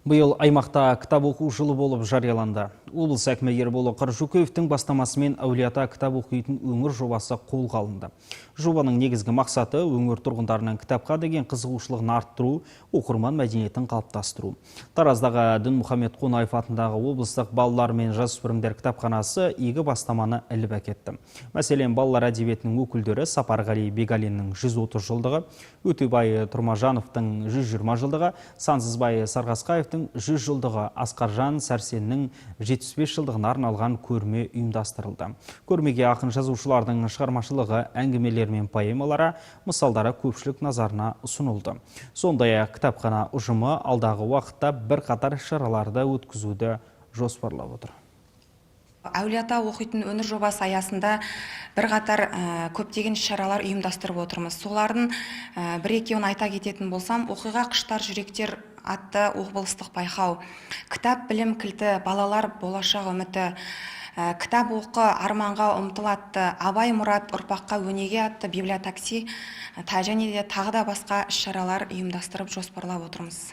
Биыл аймақта кітап оқу жылы болып жарияланды. Облыс әкімі Ербол Қаржукеевтің бастамасымен «Әулиеата кітап оқитын өңір» жобасы қолға алынды. Жобаның негізгі мақсаты – өңір тұрғындарының кітапқа деген қызығушылығын арттыру, оқырман мәдениетін қалыптастыру. Тараздағы Дінмұхамед Қонаев атындағы облыстық балалар мен жасөспірімдер кітапханасы игі бастаманы іліп әкетті. Мәселен, балалар әдебиетінің өкілдері Сапарғали Бегалиннің 130 жылдығы, Өтебай Тұрмажановтың 120 жылдығы, Сансызбай Сарғасқаевтың 100 жылдығы, Асқаржан Сәрсеннің 75 жылдығына арналған көрме ұйымдастырылды. Көрмеге ақын жазушылардың шығармашылығы, әңгімелері мен поэмалары, мысалдары көпшілік назарына ұсынылды. Сондай-ақ кітапхана ұжымы алдағы уақытта бірқатар шараларды өткізуді жоспарлап отыр. «Әулиеата оқитын өңір» жобасы аясында бірқатар көптеген іс-шаралар ұйымдастырып отырмыз. Солардың бір екеуін айта кететін болсам, «Оқиға құштар жүректер» атты облыстық байқау, «Кітап – білім кілті, балалар – болашақ үміті», «Кітап оқы, арманға ұмтыл» атты, «Абай – мұрат, ұрпаққа өнеге» атты библиотакси және де тағы да басқа іс-шаралар ұйымдастырып, жоспарлап отырмыз.